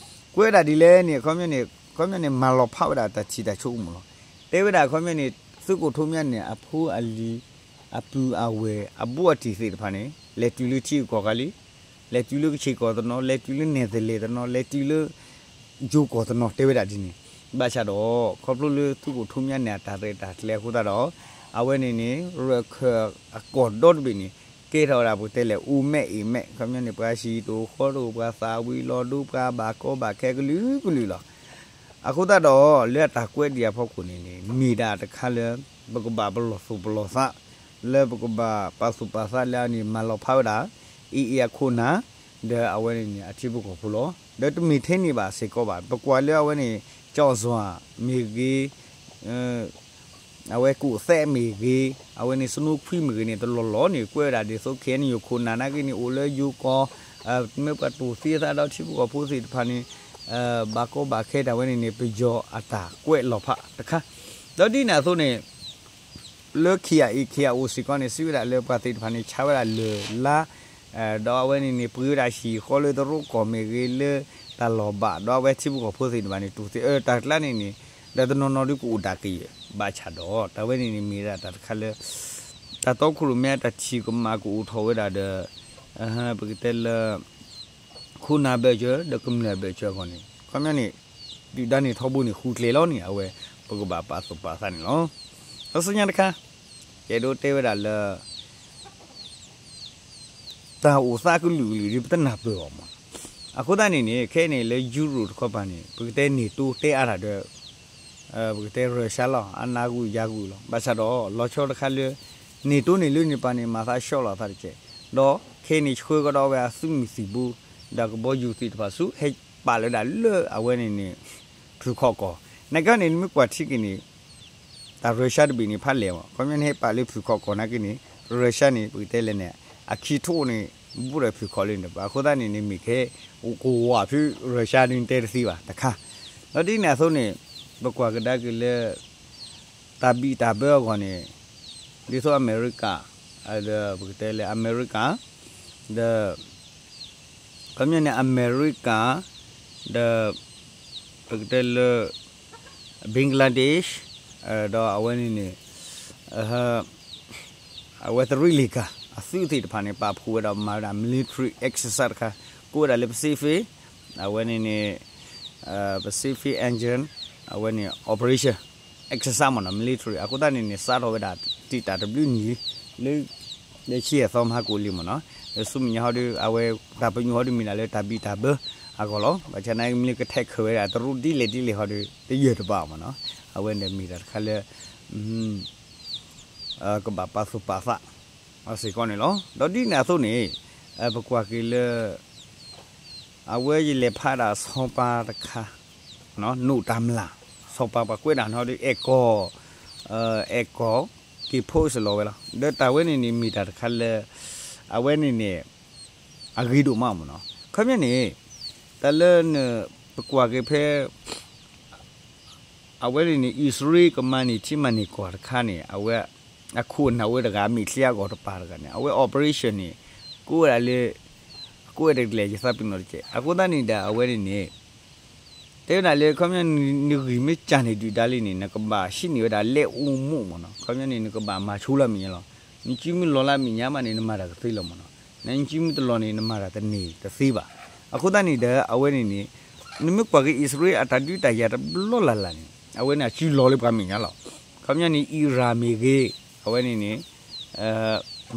ကွဲးဝဲဒၣ်ဒ်လဲၣ်န့ၣ် ခီပညီန့ၣ် ခီပညီန့ၣ် မၤလီၤဖးဝဲဒၣ်တၢ်ထံၣ်တၢ်ဆိကမိၣ်လီၤ. တဲဝဲဒၣ်ခီပညီန့ၣ် သုးခိၣ်ထူမၠါနဲၣ် အဖိအလံၤ အပုၢ်အဝဲၢ် အဘူးအတံၢ်သ့ၣ်တဖၣ်န့ၣ် လဲၤတုၤလၢထံဂုၤကီၢ်ဂၤလံ, လဲၤတုၤလၢကခ့ၣ်ကီၢ်တနီၤ, လဲၤတုၤလၢနဲၣ်သလဲၣ်တနီၤ, လဲၤတုၤလၢ ယိၤကီၢ်တနီၤ တဲဝဲဒၣ်ဒ်န့ၣ်, ဘၣ်ဆၣ်ဒီး ခီဖျိလၢသုးခိၣ်ထူမၠါနဲၣ်အတၢ်ရဲၣ်တၢ်ကျဲၤအဃိသတးဒီး အဝဲန့ၣ်န့ၣ် ရၢၢ်ခၢၣ်အကီၢ်ဒီတဘ့ၣ်န့ၣ် ကဲထီၣ်ဝဲဒၣ်ပကတဲလဲၣ် အိၣ်မဲာ်အ့ၣ်မဲာ် ခီပညီန့ၣ် ပှၤဟံၣ်တအိၣ်ဃီတအိၣ် ပှၤသးဝံၤလီၤဒိ ပှၤဘၣ်ကီဘၣ်ခဲကလုာ်ကလုာ်လီၤ. အဃိသတးဒီး လၢအတၢ်ကွဲးဒံးအဖီခိၣ်န့ၣ်န့ၣ် မ့ၢ်ဒၣ်တခါလၢ ပကဘၣ်ပလီၢ်သူၣ်ပလီၢ်သး လၢပကဘၣ်ပာ်သူၣ်ပာ်သးလၢအန့ၣ် မၤလီၤဖးဝဲဒၣ် အံၤအံၤအခိၣ်နၢ် ဒီးအဝဲန့ၣ်န့ၣ် အထံဖိကီၢ်ဖိလီၤ. ဒီးတမ့ၢ်ထဲန့ၣ်ဘၣ်စ့ၢ်ကီးဘၣ် ပကွၢ်လၢအဝဲန့ၣ် ကၠီၣ်စွၣ်မ့ၢ်ဂ့ၤ အဝဲကိးသဲးမ့ၢ်ဂ့ၤ အဝဲန့ၣ် စနိခွံမ့ၢ်ဂ့ၤန့ၣ် တလီၢ်လီၢ်န့ၣ် ကွဲးဝဲဒၣ်ဒ်သိး ခဲအံၤန့ၣ် ယိၤခိၣ်နၢ်နာ်က့န့ၣ် အိၣ်လၢယိၤကီၢ် မ့ၢ်ပှၤတူၢ်သံအသးဒီးထံဖိကီၢ်ဖိသ့ၣ်တဖၣ်န့ၣ် ဘၣ်ကီဘၣ်ခဲတၢ်ဝဲန့ၣ်န့ၣ် ပယီၤအတၢ်ကွဲးလီၤဖးတခါ, ဒီးဒ်န့ၣ်အသိးန့ၣ် လၢ ခ့ၣ်အံၤ ခ့ၣ်အအိၣ်စ့ၢ်ကီးန့ၣ် စံးဝဲဒၣ်လၢပှၤသ့ၣ်တဖၣ်န့ၣ် ဆါဝဲဒၣ်လၢၢ်လါ ဒီးအဝဲန့ၣ်န့ၣ် ပှ့ၤဝဲဒၣ်ဟံၣ်ဃီလၢတရူးကီၢ်မ့ၢ်ဂ့ၤလၢ တၢ်လီၢ်ဘၣ် ဒီးအဝဲထံဖိကီၢ်ဖိသ့ၣ်တဖၣ်န့ၣ် တူၢ်သံအၢ တၢ်ကျါန့ၣ်န့ၣ် ဒီးတနီၤနီၤဒုးကအိၣ်ဒၣ်ကယဲၢ် ဘၣ်ဆၣ်ဒီး တၢ်ဝဲန့ၣ်န့ၣ် မ့ၢ်ဒၣ်တၢ်တခါလၢ တၢ်တီခိၣ်ရိၣ်မဲအတၢ်ထံၣ်ကမၣ်ကအိၣ်ထီၣ်ဝဲဒၣ်ဒီး ပကတဲလၢ ခိၣ်နၢ်ဘၢၣ်စၢၤ ဒီးကမျၢၢ်ဘၢၣ်စၢၤအဂီၢ်န့ၣ် ခီပညီန့ၣ် ဒုၣ်ဒါန့ၣ်ထီဘိန့ၣ် ဃုကျဲလီၤန့ၣ် အဝဲ ပကဘၣ်ပာ်သူၣ်ပာ်သးန့ၣ်လီၤ. ဒီးဆူညါတခါ ယအဲၣ်ဒိးတဲဝဲဒၣ်လၢ တၢ်အိၣ်သးကလုာ်ကလုာ်ဒ်ပတနၢ်ပၢၢ်အီၤမး, အဃိသတးန့ၣ်န့ၣ် ခဲအံၤန့ၣ် လၢယူရိၣ်တခီပၤန့ၣ် ပကတဲ NATO တဲအါတၢ်ဒီး ပကတဲ Russia လီၤ အနၢ်ဂုာ်ယၤဂုာ်လီၤ. ဘၣ်ဆၣ်ဒီး လီၤဆီတခါလၢ NATO န့ၣ်လၢန့ၣ်ပၤန့ၣ် မၤသးဆှီလီၤအသးတက့ၢ်, ဒီးခဲအံၤန့ၣ် ဆှၢကဒီးဝဲအသုးမုၢ်သံၣ်ဘိ ဒီးကဘီယူၤသ့ၣ်တဖၣ်ဆူ ဟဲပာ်လၢဒၣ်လၢအဝဲန့ၣ်န့ၣ် ဖုၣ်ခီၣ်ကီၢ် နာ်က့န့ၣ် နမ့ၢ်ကွၢ်ထံက့ၤန့ၣ် တၢ် Russia တဘ့ၣ်န့ၣ် ဖးလဲၢ်မး ခီပညီန့ၣ် ဟဲပာ်လၢဖုၣ်ခီၣ်ကီၢ်နာ်က့န့ၣ် Russia န့ၣ် ပကတဲလဲၣ်န့ၣ် အခံထိၣ်န့ၣ် ဘူးဒီးဖုၣ်ခီၣ်လၢန့ၣ် အဃိသတးန့ၣ်န့ၣ် မ့ၢ်ကဲ ကဝီၤဖု Russia ဒ်တဲတသ့ဘၣ်တခါ, ဒီးဒ်န့ၣ်အသိးန့ၣ် ပကွၢ်ကဒါက့ၤလၢ တၢ်ဘံၣ်တၢ်ဘၢအဂီၢ်န့ၣ် ဒ်သိးအမဲရကၤ ဒီးပကတဲလၢအမဲရကၤ ဒီး ခီပညီန့ၣ် အမဲရကၤ ဒီး ပကတဲလၢ Bangladesh ဒီးအဝဲန့ၣ်န့ၣ် အဝဲသရံလ့ၤကၤ အသုးသ့ၣ်တဖၣ်န့ၣ် ပာ်ဖှိၣ်ဝဲဒီးမၤဝဲဒၣ် military exercise တခါ ကိးဝဲဒၣ်လၢ Pacific အဝဲန့ၣ်န့ၣ် Pacific Angel အဝဲန့ၣ် operation exercise မ့ၢ်နီၤ military အဃိသတးန့ၣ်န့ၣ် စးထီၣ်ဝဲဒၣ်တံာ်တာ်တဘျုးနံၣ်လံ လၢ လၢဆံယဲၢ်သီမဟါကိၣ်လံမ့ၢ်နီၤ လၢဆူမဲာ်ညါဟီဒီး အဝဲတၢ်ပညိၣ်ဟီဒီးမ့ၢ်ဒၣ်လၢတၢ်ဘံၣ်တၢ်ဘၢအဂီၢ်လီၤ. ဘၣ်ဆၣ်နာ်က့မ့ၢ်လၢကထဲးခၢၣ်ဝဲဒၣ်တရူးဒ်လဲၣ်ဒ်လဲၣ်ဟီဒီး တယၢၢ်တဘၣ်မ့ၢ်နီၤ အဝဲန့ၣ်မ့ၢ်တၢ်တခါလၢ ကဘၣ်ပာ်သူၣ်ပာ်သး စ့ၢ်ကီးန့ၣ်လီၤ. ဒီးဒ်န့ၣ်အသိးန့ၣ် ပကွၢ်က့ၤလၢ အဝဲယလဲၤဖးဒၣ်ဆီပၤတခါ နိၣ်တၢ်မျၢ် ဆီပၤပှၤကွဲးဒၣ်နီၤဒီး အဲၣ်ကီၢ် အဲၣ်ကီၢ် က့ၤ post လီၤဝဲလီၤ. ဒီးတၢ်ဝဲန့ၣ်န့ၣ် မ့ၢ်တၢ်တခါလၢ အဝဲန့ၣ်န့ၣ် အဂ့ၤဒိၣ်မးမ့ၢ်နီၤ. ခီပညီန့ၣ် တၢ်လၢ ပကွၢ်က့ၤဖဲ အဝဲန့ၣ်န့ၣ် အံၣ်စရ့လးကမၤန့ၢ်ထံမၤန့ၢ်ကီၢ်တခါန့ၣ် အဝဲ အခိၣ်အနၢ်ဝဲတဂၤ အမဲာ်ချံအဂီၢ်တပၤတဂၤန့ၣ် အဝဲ operation န့ၣ် ကိးဝဲဒၣ်လၢ ကိးဝဲဒၣ်ကလဲာ် ယသးပ့ၤနီၣ်တက့ၢ်. အဃိသတးန့ၣ်ဒီး အဝဲန့ၣ်န့ၣ် တဲဝဲဒၣ်လၢ ခီပညီ နဂံၢ်မ့ၢ်စၢ်န့ၢ်ဒုၣ်ဒါလံန့ၣ် နကဘၣ်ဟံးန့ၢ်ဝဲဒၣ် လက်ဦးမှု မ့ၢ်နီၤ. ခီပညီန့ၣ် နကဘၣ်မၤဆိလၢအမဲာ်ညါလီၤ. နစုမ့ၢ်လီၤလၢအမဲာ်ညါမးန့ၣ် နမၤတၢ်ကသ့လီၤမ့ၢ်နီၤ. နစုမ့ၢ်တလီၤန့ၣ် နမၤတၢ်တန့ၢ်တသ့ဘၣ်. အဃိသတးန့ၣ်ဒီး အဝဲန့ၣ်န့ၣ် နမ့ၢ်ကွၢ်က့ၤအံၣ်စရ့လးအတၢ်ဒုးတၢ်ယၤတဘျီလၢ်လၢ်န့ၣ် အဝဲန့ၣ်အစုလီၤလၢပှၤမဲာ်ညါလီၤ. ခီပညီန့ၣ် အံရၣ်မ့ၢ်ဂ့ၤ, အဝဲန့ၣ်န့ၣ်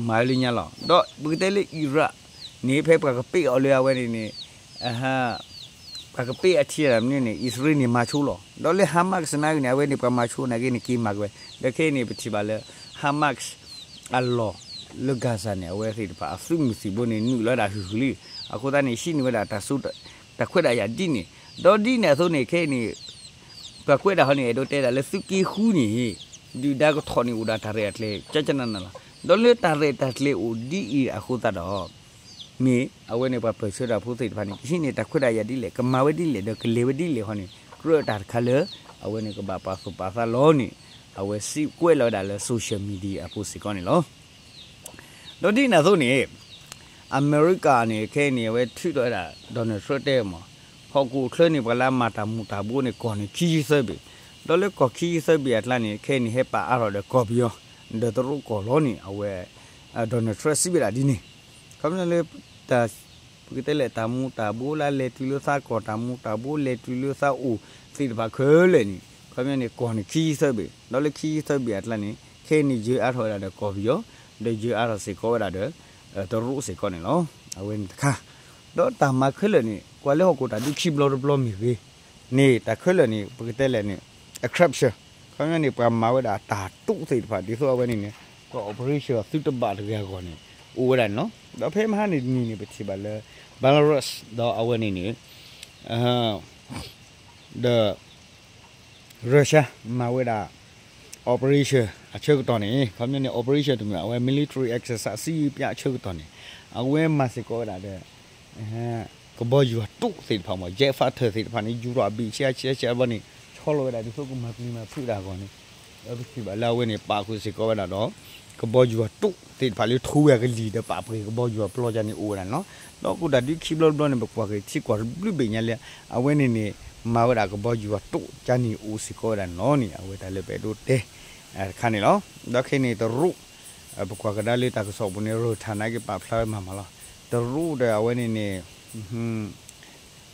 မၤလၢညါလီၤ. ဒီးပကတဲလၢအံရၣ်န့ၣ် ဖဲပှၤကပ့ၢ်အီၤလၢအဝဲန့ၣ်န့ၣ် ပှၤကပ့ၢ်အထံအမနုၤန့ၣ် အံၣ်စရ့လးန့ၣ်မၤဆိလီၤ. ဒီးလၢ Hamas နာ်ဂ့ၤန့ၣ် အဝဲန့ၣ်ပှၤမၤဆိနာ်ဂ့ၤန့ၣ် က့ၤမၤက့ၤဝဲ. ဒီးခဲအံၤန့ၣ် ပထံၣ်ဘၣ်လၢ Hamas အလီၢ်လၢ Gaza န့ၣ် အဝဲသ့ၣ်တဖၣ်အသုးမုၢ်သံၣ်ဘိန့ၣ် နုာ်လီၤဝဲဒၣ်ဟုၣ်ဟုၣ်လံ. အဃိသတးန့ၣ် ဟံးန့ၢ်ဝဲဒၣ်တၢ်စိ တၢ်ခွဲးတၢ်ယာ်ဒ်န့ၣ်, ဒီးဒ်န့ၣ်အသိးန့ၣ် ခဲအံၤန့ၣ် ပှၤကွဲးဒၣ်ဟီန့ၣ် အဲၣ်ဒိးတဲဒၣ်လၢသုးက့ဃုန့ၣ် ဒုၣ်ဒါကထီၣ်န့ၣ်အိၣ်ဒၣ်တၢ်ရဲၣ်တၢ်ကျဲၤ ကကနနလီၤ. ဒီးလၢတၢ်ရဲၣ်တၢ်ကျဲၤအိၣ်ဒ်အံၤအဃိသတးဒီး မ့ၢ်အဝဲန့ၣ်ပှၤပၢၢ်ဆၢတၢ်ဖိသ့ၣ်တဖၣ်န့ၣ် ကဟံးန့ၢ်တၢ်ခွဲးတၢ်ယာ်ဒ်လဲၣ်, ကမၤဝဲဒ်လဲၣ်, ဒီးကလဲၤဝဲဒ်လဲၣ်ဟီန့ၣ် ကြၢးတၢ်တခါလၢ အဝဲန့ၣ်ကဘၣ်ပာ်သူၣ်ပာ်သးလီၤန့ၣ် အဝဲစံးကွဲးလီၤဝဲဒၣ်လၢ social media အပူၤစ့ၢ်ကီးန့ၣ်လီၤ. ဒီးဒ်န့ၣ်အသိးန့ၣ် အမဲရကၤန့ၣ် ခဲအံၤန့ၣ် အဝဲထုးထီၣ်ဝဲဒၣ် Donald Trump တဲမး, ဟီၣ်ခိၣ်ချၢန့ၣ် ပှၤလၢအမၤတၢ်မူၤတၢ်ဘိန့ၣ် ကီၢ်န့ၣ်ခံဆံသၢဘ့ၣ်, ဒီးလၢကီၢ်ခံဆံသၢဘ့ၣ်အကျါန့ၣ် ခဲအံၤန့ၣ် ဟဲပာ်အါထီၣ်ဒီးကီၢ်ပယီၤ ဒီးတရူးကီၢ်လီၤန့ၣ် အဝဲ Donald Trump စံးဝဲဒၣ်ဒ်န့ၣ်. ခီပညီလၢ တၢ် ပကတဲလဲၣ် တၢ်မူၤတၢ်ဘိလၢလဲၤတုၤလၢသးကီၢ်, တၢ်မူၤတၢ်ဘိလဲၤတုၤလၢသးအိၣ်သ့ၣ်တဖၣ်ခဲလၢာ်န့ၣ် ခီပညီန့ၣ် ကီၢ်န့ၣ်ခံဆံသၢဘ့ၣ်, ဒီးလၢခံဆံသၢဘ့ၣ်အကျါန့ၣ် ခဲအံၤန့ၣ် ယၢအါထီၣ်ဝဲဒၣ်ဒီးကီၢ်ပယီၤ, ဒီးယၢအါထီၣ်စ့ၢ်ကီးဝဲဒၣ်ဒီး တရူးစ့ၢ်ကီးန့ၣ်လီၤ. အဝဲန့ၣ်တခါ ဒီးတၢ်မၤခဲလၢာ်န့ၣ် ကွၢ်လၢဟီၣ်ခိၣ်တၢ်ဒုးခံဘျီတဘျီမ့ၢ်ဂ့ၤန့ၣ် တၢ်ခဲလၢာ်န့ၣ် ပကတဲလဲၣ်န့ၣ် အ corruption ခီပညီန့ၣ် ပှၤမၤဝဲဒၣ်တၢ်တိၢ်သ့ၣ်တဖၣ် ဒ်သိးအဝဲန့ၣ်န့ၣ် ပှၤ operation သုတဘၣ်တဂ့ၤအဂီၢ်န့ၣ် အိၣ်ဝဲဒၣ်န့ၣ်လီၤ. ဒီးဖဲမဟါန့ၣ်တနံၤန့ၣ် ပထံၣ်ဘၣ်လၢ Belarus ဒီးအဝဲန့ၣ်န့ၣ် ဒီး Russia မၤဝဲဒၣ် operation အဆၢကတီၢ်န့ၣ် ခီပညီန့ၣ် operation တမ့ၢ် အဝဲ military exercise စံးပျၢ်အဆၢကတီၢ်န့ၣ် အဝဲမၤစ့ၢ်ကီးဝဲဒၣ်ဒီး ကဘီယူၤအတိၢ်သ့ၣ်တဖၣ်မ့ၢ် jet fighter သ့ၣ်တဖၣ်န့ၣ် ယူၤထီၣ်အဘ့ၣ်ဆံးဆံးဆံးဘီန့ၣ် ဆီလီၤဝဲဒၣ်ဒ်သိးကမၤပျံၤမၤဖုးဒၣ်အဂီၢ်န့ၣ် ပထံၣ်ဘၣ်လၢအဝဲန့ၣ် ပာ်ဃုာ်စ့ၢ်ကီးဝဲဒၣ်ဒီး ကဘီယူၤအတိၢ်သ့ၣ်တဖၣ်လၢထိဝဲအကလံၤဒီးပာ်ပှ့ၤကဘီယူၤအပျီကါန့ၣ်အိၣ်ဝဲဒၣ်န့ၣ်လီၤ. ဒီးခိၣ်တၢ်ဒုးခံဘျီတဘျီန့ၣ် ပကွၢ်က့ၤထံကီၢ်တဘျုးဘ့ၣ်ညါလၢ အဝဲန့ၣ်န့ၣ် မၤဝဲဒၣ်ကဘီယူၤအတိၢ်ကါန့ၣ်အိၣ်စ့ၢ်ကီးဝဲဒၣ်န့ၣ်လီၤန့ၣ် အဝဲတၢ်လၢပအဲၣ်ဒိးတဲ တခါန့ၣ်လီၤ. ဒီးခဲအံၤန့ၣ်တရူး ပကွၢ်ကဒါလၢတၢ်ကစီၣ်ပူၤန့ၣ် Reuters နာ်က့ပာ်ဖျါဝဲမၤမးလီၤ. တရူးဒီးအဝဲန့ၣ်န့ၣ်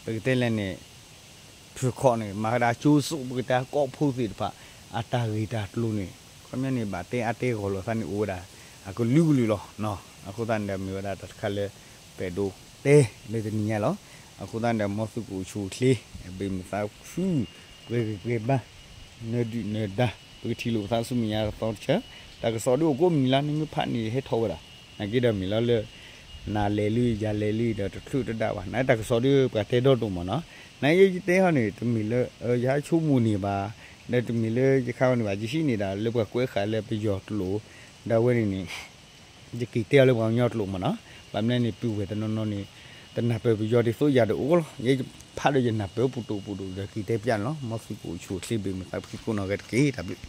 ပကတဲလဲၣ်န့ၣ် ထုးခီၣ်န့ၣ် မၤကဒါကၠိစိၣ် ပကတဲကီၢ်ဖိသ့ၣ်တဖၣ် အတၢ်ဂ့ၢ်တၢ်ကျိၤန့ၣ် ခီပညီန့ၣ် ဘၣ်တဲအါတဲဂီၢ်လိာ်သးန့ၣ်အိၣ်ဝဲဒၣ် အကလုာ်ကလုာ်လီၤ. အဃိသတးန့ၣ်ဒီးမ့ၢ်ဝဲဒၣ်တၢ်တခါလၢ ပအဲၣ်ဒိးတဲလၢတနံၤညါလီၤ. အဃိသတးန့ၣ်ဒီး မ်သုကအိၣ်ဆူၣ်အိၣ်ချ့ ဘ့ၣ်မုာ်သးခု ပှဲၤဂံၢ်ပှဲၤဘါ နၢၤဒုၣ်နၢၤဒါ ပကထံၣ်လိာ်ပသးဆူမဲာ်ညါကသီတဆၢ တၢ်ကစီၣ်ဒုးအိၣ်ကိးမုၢ်နံၤလါ နမ့ၢ်ဖးန့ၣ်ဟဲထီၣ်ဝဲဒၣ် နာ်က့ဒီးမ့ၢ်လီၤလၢ နၤလဲၤလံ ယၤလဲၤလံဒီးတချုးတဒၣ်ဘၣ် နတၢ်ကစီၣ်ဒုးပှၤတဲဒီဒိၣ်မးနီၤ နယဲယတဲဟီန့ၣ် တမ့ၢ်လၢ ယဟးဆိကမိၣ်န့ၢ်ဘၣ် ဒီးတမ့ၢ်လၢယခါဝဲန့ၣ်ဘၣ် ယဟံးန့ၢ်ဒၣ်လၢပှၤကွဲးဃာ်လၢပယီၤကျိာ် ဒီးအဝဲန့ၣ်န့ၣ် ယက့ၤတဲအီၤလၢပှၤကညီကျိာ်မးနီၤ ဘၣ်မနုၤန့ၣ် ပုၢ်ဝဲၢ်တနီၤနီၤန့ၣ် တနၢ်ပၢၢ်ပယီၤဒ်သိးယၤတအိၣ်လီၤ ယဲယဖးဒီးယနၢ်ပၢၢ်ပူၤဒိၣ်ပူၤဒိၣ်ဒီးက့ၤတဲပျၢ်န့ၣ်လီၤ မ်သုကအိၣ်ဆူၣ်အိၣ်ချ့ဘ့ၣ်မုာ်သးခုကိးနီၢ်ဂၤတက့ၢ် တၢ်ဘျုး